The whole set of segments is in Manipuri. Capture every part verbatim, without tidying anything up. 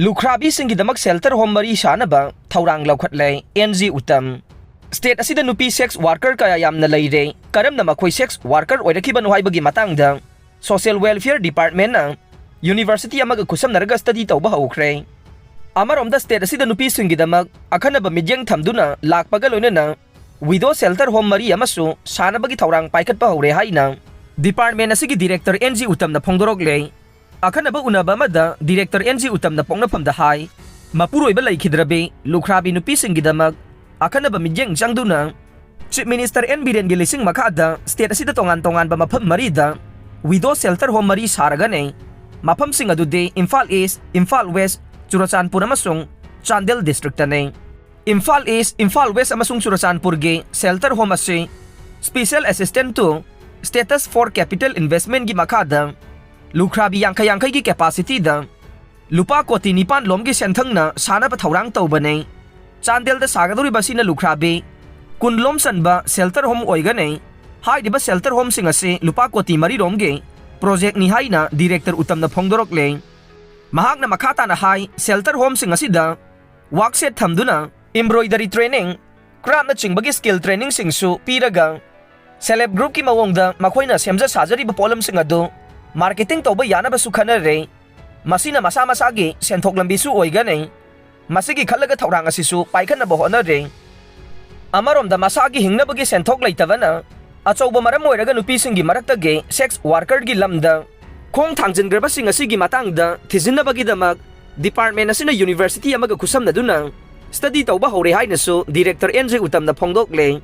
ꯂꯨꯈ꯭ꯔꯥꯕꯤꯁꯤꯡꯒꯤꯗꯃꯛ shelter home ꯃꯔꯤ ꯁꯥꯅꯕ ꯊꯧꯔꯥꯡ ꯂꯧꯈꯠꯂꯦ꯫ N G Uttam. State ꯑꯁꯤꯗ ꯅꯨꯄꯤ sex worker ꯀꯌꯥ ꯌꯥꯝꯅ ꯂꯩꯔꯦ꯫ ꯀꯔꯝꯅ ꯃꯈꯣꯏ sex worker ꯑꯣꯏꯔꯛꯈꯤꯕꯅꯣ ꯍꯥꯏꯕꯒꯤ ꯃꯇꯥꯡꯗ Social Welfare Departmentꯅ university ꯑꯃꯒ ꯈꯨꯠꯁꯝꯅꯔꯒ study ꯇꯧꯕ ꯍꯧꯈ꯭ꯔꯦ꯫ ꯑꯃꯔꯣꯝꯗ, state ꯑꯁꯤꯗ ꯅꯨꯄꯤꯁꯤꯡꯒꯤꯗꯃꯛ ꯑꯈꯟꯅꯕ ꯃꯤꯠꯌꯦꯡ ꯊꯝꯗꯨꯅ ꯂꯥꯛꯄꯒ ꯂꯣꯏꯅꯅ widow shelter home ꯃꯔꯤ ꯑꯃꯁꯨ ꯁꯥꯅꯕꯒꯤ ꯊꯧꯔꯥꯡ ꯄꯥꯏꯈꯠꯄ ꯍꯧꯔꯦ ꯍꯥꯏꯅ department ꯑꯁꯤꯒꯤ director ꯑꯦꯟ ꯖꯤ ꯎꯇꯝꯅ ꯐꯣꯡꯗꯣꯔꯛꯂꯦ꯫ ꯑꯈꯟꯅꯕ ꯎꯅꯕ ꯑꯃꯗ director ꯑꯦꯟ ꯖꯤ ꯎꯇꯝꯅ ꯄꯣꯛꯅꯐꯝꯗ ꯍꯥꯏ, ꯃꯄꯨꯔꯣꯏꯕ ꯂꯩꯈꯤꯗ꯭ꯔꯕꯤ ꯂꯨꯈ꯭ꯔꯥꯕꯤ ꯅꯨꯄꯤꯁꯤꯡꯒꯤꯗꯃꯛ ꯑꯈꯟꯅꯕ ꯃꯤꯠꯌꯦꯡ ꯆꯪꯗꯨꯅ Chief Minister ꯑꯦꯟ ꯕꯤꯔꯦꯟꯒꯤ ꯂꯤꯁꯤꯡ ꯃꯈꯥꯗ state ꯑꯁꯤꯗ ꯇꯣꯉꯥꯟ ꯇꯣꯉꯥꯟꯕ ꯃꯐꯝ ꯃꯔꯤꯗ widow shelter home ꯃꯔꯤ ꯁꯥꯔꯒꯅꯤ꯫ ꯃꯐꯝꯁꯤꯡ ꯑꯗꯨꯗꯤ ꯏꯝꯐꯥꯜ East, ꯏꯝꯐꯥꯜ West, ꯆꯨꯔꯆꯥꯟꯄꯨꯔ ꯑꯃꯁꯨꯡ ꯆꯥꯟꯗꯦꯜ districtꯇꯅꯤ꯫ ꯏꯝꯐꯥꯜ East, ꯏꯝꯐꯥꯜ West ꯑꯃꯁꯨꯡ ꯆꯨꯔꯆꯥꯟꯄꯨꯔꯒꯤ shelter home ꯑꯁꯤ Special Assistance to States for Capital Investmentꯀꯤ ꯃꯈꯥꯗ ꯂꯨꯈ꯭ꯔꯥꯕꯤ ꯌꯥꯡꯈꯩ ꯌꯥꯡꯈꯩꯒꯤ capacityꯗ ꯂꯨꯄꯥ ꯀꯣꯇꯤ ꯅꯤꯄꯥꯟ ꯂꯣꯝꯒꯤ ꯁꯦꯟꯊꯪꯅ ꯁꯥꯅꯕ ꯊꯧꯔꯥꯡ ꯇꯧꯕꯅꯤ꯫ ꯆꯥꯟꯗꯦꯜꯗ ꯁꯥꯒꯗꯧꯔꯤꯕ ꯑꯁꯤꯅ ꯂꯨꯈ꯭ꯔꯥꯕꯤ ꯀꯨꯟ ꯂꯣꯝ ꯆꯟꯕ shelter home ꯑꯣꯏꯒꯅꯤ꯫ ꯍꯥꯏꯔꯤꯕ shelter homeꯁꯤꯡ ꯑꯁꯤ ꯂꯨꯄꯥ ꯀꯣꯇꯤ ꯃꯔꯤ ꯔꯣꯝꯒꯤ projectꯅꯤ ꯍꯥꯏꯅ director ꯎꯇꯝꯅ ꯐꯣꯡꯗꯣꯔꯛꯂꯦ꯫ ꯃꯍꯥꯛꯅ ꯃꯈꯥ ꯇꯥꯅ ꯍꯥꯏ, shelter homeꯁꯤꯡ ꯑꯁꯤꯗ workshop ꯊꯝꯗꯨꯅ embroidery training, craftꯅꯆꯤꯡꯕꯒꯤ skill trainingꯁꯤꯡꯁꯨ ꯄꯤꯔꯒ self help groupꯀꯤ ꯃꯑꯣꯡꯗ ꯃꯈꯣꯏꯅ ꯁꯦꯝꯖ ꯁꯥꯖꯔꯤꯕ ꯄꯣꯠꯂꯝꯁꯤꯡ ꯑꯗꯨ marketing ꯇꯧꯕ ꯌꯥꯅꯕꯁꯨ ꯈꯟꯅꯔꯦ꯫ ꯃꯁꯤꯅ ꯃꯁꯥ ꯃꯁꯥꯒꯤ ꯁꯦꯟꯊꯣꯛ ꯂꯝꯕꯤꯁꯨ ꯑꯣꯏꯒꯅꯤ꯫ ꯃꯁꯤꯒꯤ ꯈꯜꯂꯒ ꯊꯧꯔꯥꯡ ꯑꯁꯤꯁꯨ ꯄꯥꯏꯈꯠꯅꯕ ꯍꯣꯠꯅꯔꯦ꯫ ꯑꯃꯔꯣꯝꯗ, ꯃꯁꯥꯒꯤ ꯍꯤꯡꯅꯕꯒꯤ ꯁꯦꯟꯊꯣꯛ ꯂꯩꯇꯕꯅ ꯑꯆꯧꯕ ꯃꯔꯝ ꯑꯣꯏꯔꯒ ꯅꯨꯄꯤꯁꯤꯡꯒꯤ ꯃꯔꯛꯇꯒꯤ sex workerꯒꯤ ꯂꯝꯗ ꯈꯣꯡ ꯊꯥꯡꯖꯤꯟꯈ꯭ꯔꯕꯁꯤꯡ ꯑꯁꯤꯒꯤ ꯃꯇꯥꯡꯗ ꯊꯤꯖꯤꯟꯅꯕꯒꯤꯗꯃꯛ department ꯑꯁꯤꯅ university ꯑꯃꯒ ꯈꯨꯠꯁꯝꯅꯗꯨꯅ study ꯇꯧꯕ ꯍꯧꯔꯦ ꯍꯥꯏꯅꯁꯨ director ꯑꯦꯟ ꯖꯦ ꯎꯇꯝꯅ ꯐꯣꯡꯗꯣꯛꯂꯦ꯫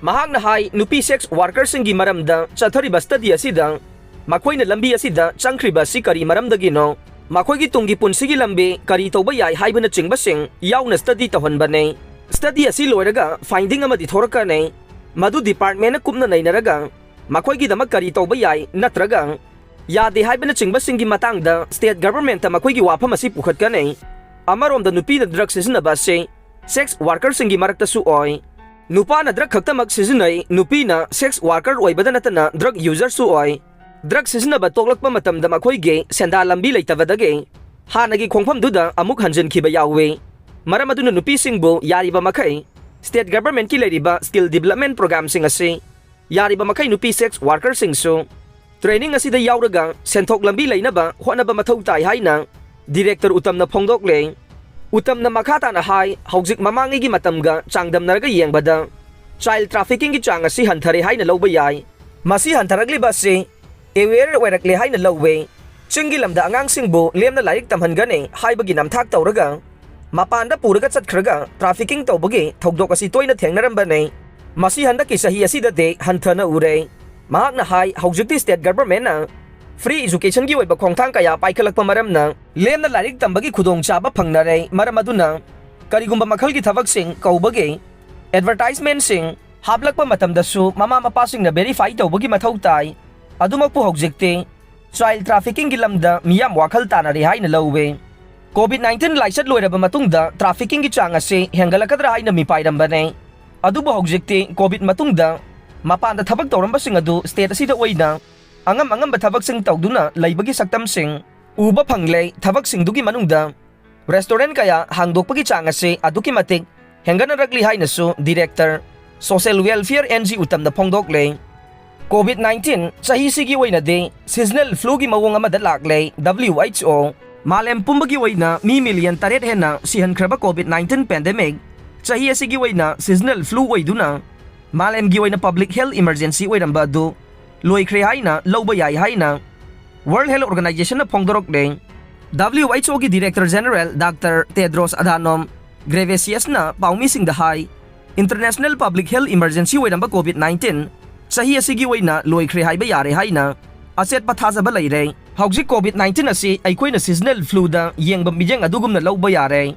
ꯃꯍꯥꯛꯅ ꯍꯥꯏ, ꯅꯨꯄꯤ sex workerꯁꯤꯡꯒꯤ ꯃꯔꯝꯗ ꯆꯠꯊꯔꯤꯕ study ꯑꯁꯤꯗ ꯃꯈꯣꯏꯅ ꯂꯝꯕꯤ ꯑꯁꯤꯗ ꯆꯪꯈ꯭ꯔꯤꯕ ꯑꯁꯤ ꯀꯔꯤ ꯃꯔꯝꯗꯒꯤꯅꯣ, ꯃꯈꯣꯏꯒꯤ ꯇꯨꯡꯒꯤ ꯄꯨꯟꯁꯤꯒꯤ ꯂꯝꯕꯤ ꯀꯔꯤ ꯇꯧꯕ ꯌꯥꯏ ꯍꯥꯏꯕꯅꯆꯤꯡꯕꯁꯤꯡ ꯌꯥꯎꯅ study ꯇꯧꯍꯟꯕꯅꯤ꯫ Study ꯑꯁꯤ ꯂꯣꯏꯔꯒ finding ꯑꯃꯗꯤ ꯊꯣꯔꯛꯀꯅꯤ꯫ ꯃꯗꯨ departmentꯅ ꯀꯨꯞꯅ ꯅꯩꯅꯔꯒ ꯃꯈꯣꯏꯒꯤꯗꯃꯛ ꯀꯔꯤ ꯇꯧꯕ ꯌꯥꯏ ꯅꯠꯇ꯭ꯔꯒ ꯌꯥꯗꯦ ꯍꯥꯏꯕꯅꯆꯤꯡꯕꯁꯤꯡꯒꯤ ꯃꯇꯥꯡꯗ state governmentꯇ ꯃꯈꯣꯏꯒꯤ ꯋꯥꯐꯝ ꯑꯁꯤ ꯄꯨꯈꯠꯀꯅꯤ꯫ ꯑꯃꯔꯣꯝꯗ, ꯅꯨꯄꯤꯅ drug ꯁꯤꯖꯤꯟꯅꯕ ꯑꯁꯤ sex workerꯁꯤꯡꯒꯤ ꯃꯔꯛꯇꯁꯨ ꯑꯣꯏ꯫ ꯅꯨꯄꯥꯅ drug ꯈꯛꯇꯃꯛ ꯁꯤꯖꯤꯟꯅꯩ, ꯅꯨꯄꯤꯅ sex worker ꯑꯣꯏꯕꯗ ꯅꯠꯇꯅ drug userꯁꯨ ꯑꯣꯏ꯫ Drug ꯁꯤꯖꯤꯟꯅꯕ ꯇꯣꯛꯂꯛꯄ ꯃꯇꯝꯗ ꯃꯈꯣꯏꯒꯤ ꯁꯦꯟꯗꯥꯟ ꯂꯝꯕꯤ ꯂꯩꯇꯕꯗꯒꯤ ꯍꯥꯟꯅꯒꯤ ꯈꯣꯡꯐꯝꯗꯨꯗ ꯑꯃꯨꯛ ꯍꯟꯖꯤꯟꯈꯤꯕ ꯌꯥꯎꯏ꯫ ꯃꯔꯝ ꯑꯗꯨꯅ ꯅꯨꯄꯤꯁꯤꯡꯕꯨ ꯌꯥꯔꯤꯕ ꯃꯈꯩ state governmentꯀꯤ ꯂꯩꯔꯤꯕ skill development programꯁꯤꯡ ꯑꯁꯤ ꯌꯥꯔꯤꯕ ꯃꯈꯩ ꯅꯨꯄꯤ sex workerꯁꯤꯡꯁꯨ training ꯑꯁꯤꯗ ꯌꯥꯎꯔꯒ ꯁꯦꯟꯊꯣꯛ ꯂꯝꯕꯤ ꯂꯩꯅꯕ ꯍꯣꯠꯅꯕ ꯃꯊꯧ ꯇꯥꯏ ꯍꯥꯏꯅ director ꯎꯇꯝꯅ ꯐꯣꯡꯗꯣꯛꯂꯦ꯫ ꯎꯇꯝꯅ ꯃꯈꯥ ꯇꯥꯅ ꯍꯥꯏ, ꯍꯧꯖꯤꯛ ꯃꯃꯥꯡꯉꯩꯒꯤ ꯃꯇꯝꯒ ꯆꯥꯡꯗꯝꯅꯔꯒ ꯌꯦꯡꯕꯗ child traffickingꯒꯤ ꯆꯥꯡ ꯑꯁꯤ ꯍꯟꯊꯔꯦ ꯍꯥꯏꯅ ꯂꯧꯕ ꯌꯥꯏ꯫ ꯃꯁꯤ ꯍꯟꯊꯔꯛꯂꯤꯕ ꯑꯁꯤ aware ꯑꯣꯏꯔꯛꯂꯦ ꯍꯥꯏꯅ ꯂꯧꯋꯦ꯫ ꯆꯤꯡꯒꯤ ꯂꯝꯗ ꯑꯉꯥꯡꯁꯤꯡꯕꯨ ꯂꯦꯝꯅ ꯂꯥꯏꯔꯤꯛ ꯇꯝꯍꯟꯒꯅꯤ ꯍꯥꯏꯕꯒꯤ ꯅꯝꯊꯥꯛ ꯇꯧꯔꯒ ꯃꯄꯥꯟꯗ ꯄꯨꯔꯒ ꯆꯠꯈ꯭ꯔꯒ trafficking ꯇꯧꯕꯒꯤ ꯊꯧꯗꯣꯛ ꯑꯁꯤ ꯇꯣꯏꯅ ꯊꯦꯡꯅꯔꯝꯕꯅꯤ꯫ ꯃꯁꯤ ꯍꯟꯗꯛꯀꯤ ꯆꯍꯤ ꯑꯁꯤꯗꯗꯤ ꯍꯟꯊꯅ ꯎꯔꯦ꯫ ꯃꯍꯥꯛꯅ ꯍꯥꯏ, ꯍꯧꯖꯤꯛꯇꯤ state governmentꯅ free educationꯒꯤ ꯑꯣꯏꯕ ꯈꯣꯡꯊꯥꯡ ꯀꯌꯥ ꯄꯥꯏꯈꯠꯂꯛꯄ ꯃꯔꯝꯅ ꯂꯦꯝꯅ ꯂꯥꯏꯔꯤꯛ ꯇꯝꯕꯒꯤ ꯈꯨꯗꯣꯡꯆꯥꯕ ꯐꯪꯅꯔꯦ꯫ ꯃꯔꯝ ꯑꯗꯨꯅ ꯀꯔꯤꯒꯨꯝꯕ ꯃꯈꯜꯒꯤ ꯊꯕꯛꯁꯤꯡ ꯀꯧꯕꯒꯤ advertisementꯁꯤꯡ ꯍꯥꯞꯂꯛꯄ ꯃꯇꯝꯗꯁꯨ ꯃꯃꯥ ꯃꯄꯥꯁꯤꯡꯅ verify ꯇꯧꯕꯒꯤ ꯃꯊꯧ ꯇꯥꯏ꯫ ꯑꯗꯨꯃꯛꯄꯨ ꯍꯧꯖꯤꯛꯇꯤ child traffickingꯒꯤ ꯂꯝꯗ ꯃꯤꯌꯥꯝ ꯋꯥꯈꯜ ꯇꯥꯅꯔꯦ ꯍꯥꯏꯅ ꯂꯧꯋꯦ꯫ COVID nineteen ꯂꯥꯏꯆꯠ ꯂꯣꯏꯔꯕ ꯃꯇꯨꯡꯗ traffickingꯒꯤ ꯆꯥꯡ ꯑꯁꯤ ꯍꯦꯟꯒꯠꯂꯛꯀꯗ꯭ꯔꯥ ꯍꯥꯏꯅ ꯃꯤꯄꯥꯏꯔꯝꯕꯅꯦ꯫ ꯑꯗꯨꯕꯨ ꯍꯧꯖꯤꯛꯇꯤ COVID ꯃꯇꯨꯡꯗ ꯃꯄꯥꯟꯗ ꯊꯕꯛ ꯇꯧꯔꯝꯕꯁꯤꯡ ꯑꯗꯨ state ꯑꯁꯤꯗ ꯑꯣꯏꯅ ꯑꯉꯝ ꯑꯉꯝꯕ ꯊꯕꯛꯁꯤꯡ ꯇꯧꯗꯨꯅ ꯂꯩꯕꯒꯤ ꯁꯛꯇꯝꯁꯤꯡ ꯎꯕ ꯐꯪꯂꯦ꯫ ꯊꯕꯛꯁꯤꯡꯗꯨꯒꯤ ꯃꯅꯨꯡꯗ restaurant ꯀꯌꯥ ꯍꯥꯡꯗꯣꯛꯄꯒꯤ ꯆꯥꯡ ꯑꯁꯤ ꯑꯗꯨꯛꯀꯤ ꯃꯇꯤꯛ ꯍꯦꯟꯒꯠꯅꯔꯛꯂꯤ ꯍꯥꯏꯅꯁꯨ director social welfare N G ꯎꯇꯝꯅ ꯐꯣꯡꯗꯣꯛꯂꯦ꯫ COVID nineteen ꯆꯍꯤꯁꯤꯒꯤ ꯑꯣꯏꯅꯗꯤ seasonal fluꯒꯤ ꯃꯑꯣꯡ ꯑꯃꯗ ꯂꯥꯛꯂꯦ꯫ WHO ꯃꯥꯂꯦꯝ ꯄꯨꯝꯕꯒꯤ ꯑꯣꯏꯅ ꯃꯤ million ꯇꯔꯦꯠ ꯍꯦꯟꯅ ꯁꯤꯍꯟꯈ꯭ꯔꯕ COVID nineteen pandemic ꯆꯍꯤ ꯑꯁꯤꯒꯤ ꯑꯣꯏꯅ seasonal flu ꯑꯣꯏꯗꯨꯅ ꯃꯥꯂꯦꯝꯒꯤ ꯑꯣꯏꯅ public health emergency ꯑꯣꯏꯔꯝꯕ ꯑꯗꯨ ꯂꯣꯏꯈ꯭ꯔꯦ ꯍꯥꯏꯅ ꯂꯧꯕ ꯌꯥꯏ ꯍꯥꯏꯅ World Health Organizationꯅ ꯐꯣꯡꯗꯣꯔꯛꯂꯦ꯫ WHOꯒꯤ Director General Doctor Tedros Adhanom Ghebreyesusꯅ ꯄꯥꯎꯃꯤꯁꯤꯡꯗ ꯍꯥꯏ, international public health emergency ꯑꯣꯏꯔꯝꯕ COVID nineteen ꯆꯍꯤ ꯑꯁꯤꯒꯤ ꯑꯣꯏꯅ ꯂꯣꯏꯈ꯭ꯔꯦ ꯍꯥꯏꯕ ꯌꯥꯔꯦ ꯍꯥꯏꯅ ꯑꯆꯦꯠꯄ ꯊꯥꯖꯕ ꯂꯩꯔꯦ꯫ ꯍꯧꯖꯤꯛ COVID nineteen ꯑꯁꯤ ꯑꯩꯈꯣꯏꯅ seasonal fluꯗ ꯌꯦꯡꯕ ꯃꯤꯠꯌꯦꯡ ꯑꯗꯨꯒꯨꯝꯅ ꯂꯧꯕ ꯌꯥꯔꯦ꯫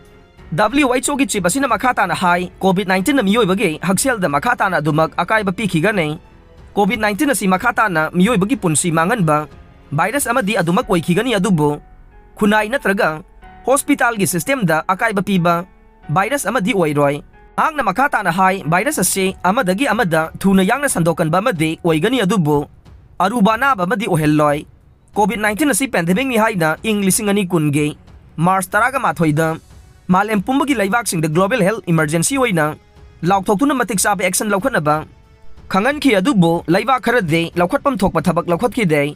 WHOꯒꯤ chief ꯑꯁꯤꯅ ꯃꯈꯥ ꯇꯥꯅ ꯍꯥꯏ, COVID nineteenꯅ ꯃꯤꯑꯣꯏꯕꯒꯤ ꯍꯛꯁꯦꯜꯗ ꯃꯈꯥ ꯇꯥꯅ ꯑꯗꯨꯃꯛ ꯑꯀꯥꯏꯕ ꯄꯤꯈꯤꯒꯅꯤ꯫ COVID nineteen ꯑꯁꯤ ꯃꯈꯥ ꯇꯥꯅ ꯃꯤꯑꯣꯏꯕꯒꯤ ꯄꯨꯟꯁꯤ ꯃꯥꯡꯍꯟꯕ virus ꯑꯃꯗꯤ ꯑꯗꯨꯃꯛ ꯑꯣꯏꯈꯤꯒꯅꯤ, ꯑꯗꯨꯕꯨ ꯈꯨꯟꯅꯥꯏ ꯅꯠꯇ꯭ꯔꯒ hospitalꯒꯤ systemꯗ ꯑꯀꯥꯏꯕ ꯄꯤꯕ virus ꯑꯃꯗꯤ ꯑꯣꯏꯔꯣꯏ꯫ ꯃꯍꯥꯛꯅ ꯃꯈꯥ ꯇꯥꯅ ꯍꯥꯏ, virus ꯑꯁꯤ ꯑꯃꯗꯒꯤ ꯑꯃꯗ ꯊꯨꯅ ꯌꯥꯡꯅ ꯁꯟꯗꯣꯛꯀꯟꯕ ꯑꯃꯗꯤ ꯑꯣꯏꯒꯅꯤ, ꯑꯗꯨꯕꯨ ꯑꯔꯨꯕ ꯑꯅꯥꯕ ꯑꯃꯗꯤ ꯑꯣꯏꯍꯜꯂꯣꯏ꯫ COVID nineteen ꯑꯁꯤ pandemic ꯅꯤ ꯍꯥꯏꯅ ꯏꯪ ꯂꯤꯁꯤꯡ ꯑꯅꯤ ꯀꯨꯟꯒꯤ March ꯇꯔꯥꯒ ꯃꯥꯊꯣꯏꯗ ꯃꯥꯂꯦꯝ ꯄꯨꯝꯕꯒꯤ ꯂꯩꯕꯥꯛꯁꯤꯡꯗ global health emergency ꯑꯣꯏꯅ ꯂꯥꯎꯊꯣꯛꯇꯨꯅ ꯃꯇꯤꯛ ꯆꯥꯕ action ꯂꯧꯈꯠꯅꯕ ꯈꯪꯍꯟꯈꯤ, ꯑꯗꯨꯕꯨ ꯂꯩꯕꯥꯛ ꯈꯔꯗꯤ ꯂꯧꯈꯠꯐꯝ ꯊꯣꯛꯄ ꯊꯕꯛ ꯂꯧꯈꯠꯈꯤꯗꯦ꯫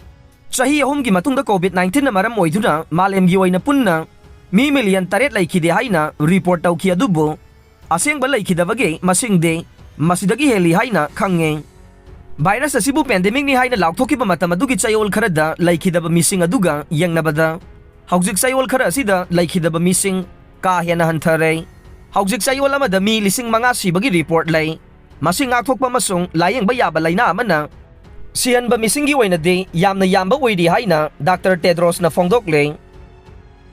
ꯆꯍꯤ ꯑꯍꯨꯝꯒꯤ ꯃꯇꯨꯡꯗ COVID nineteen ꯅ ꯃꯔꯝ ꯑꯣꯏꯗꯨꯅ ꯃꯥꯂꯦꯝꯒꯤ ꯑꯣꯏꯅ ꯄꯨꯟꯅ ꯃꯤ million ꯇꯔꯦꯠ ꯂꯩꯈꯤꯗꯦ ꯍꯥꯏꯅ report ꯇꯧꯈꯤ, ꯑꯗꯨꯕꯨ ꯑꯁꯦꯡꯕ ꯂꯩꯈꯤꯗꯕꯒꯤ ꯃꯁꯤꯡꯗꯤ ꯃꯁꯤꯗꯒꯤ ꯍꯦꯜꯂꯤ ꯍꯥꯏꯅ ꯈꯪꯉꯤ꯫ Virus ꯑꯁꯤꯕꯨ pandemic ꯅꯤ ꯍꯥꯏꯅ ꯂꯥꯎꯊꯣꯛꯈꯤꯕ ꯃꯇꯝ ꯑꯗꯨꯒꯤ ꯆꯌꯣꯜ ꯈꯔꯗ ꯂꯩꯈꯤꯗꯕ ꯃꯤꯁꯤꯡ ꯑꯗꯨꯒ ꯌꯦꯡꯅꯕꯗ, ꯍꯧꯖꯤꯛ ꯆꯌꯣꯜ ꯈꯔ ꯑꯁꯤꯗ ꯂꯩꯈꯤꯗꯕ ꯃꯤꯁꯤꯡ ꯀꯥ ꯍꯦꯟꯅ ꯍꯟꯊꯔꯦ꯫ ꯍꯧꯖꯤꯛ ꯆꯌꯣꯜ ꯑꯃꯗ ꯃꯤ ꯂꯤꯁꯤꯡ ꯃꯉꯥ ꯁꯤꯕꯒꯤ report ꯂꯩ꯫ ꯃꯁꯤ ꯉꯥꯛꯊꯣꯛꯄ ꯑꯃꯁꯨꯡ ꯂꯥꯌꯦꯡꯕ ꯌꯥꯕ ꯂꯥꯏꯅꯥ ꯑꯃꯅ ꯁꯤꯍꯟꯕ ꯃꯤꯁꯤꯡꯒꯤ ꯑꯣꯏꯅꯗꯤ ꯌꯥꯝꯅ ꯌꯥꯝꯕ ꯑꯣꯏꯔꯤ ꯍꯥꯏꯅ Doctor Tedros ꯅ ꯐꯣꯡꯗꯣꯛꯂꯦ꯫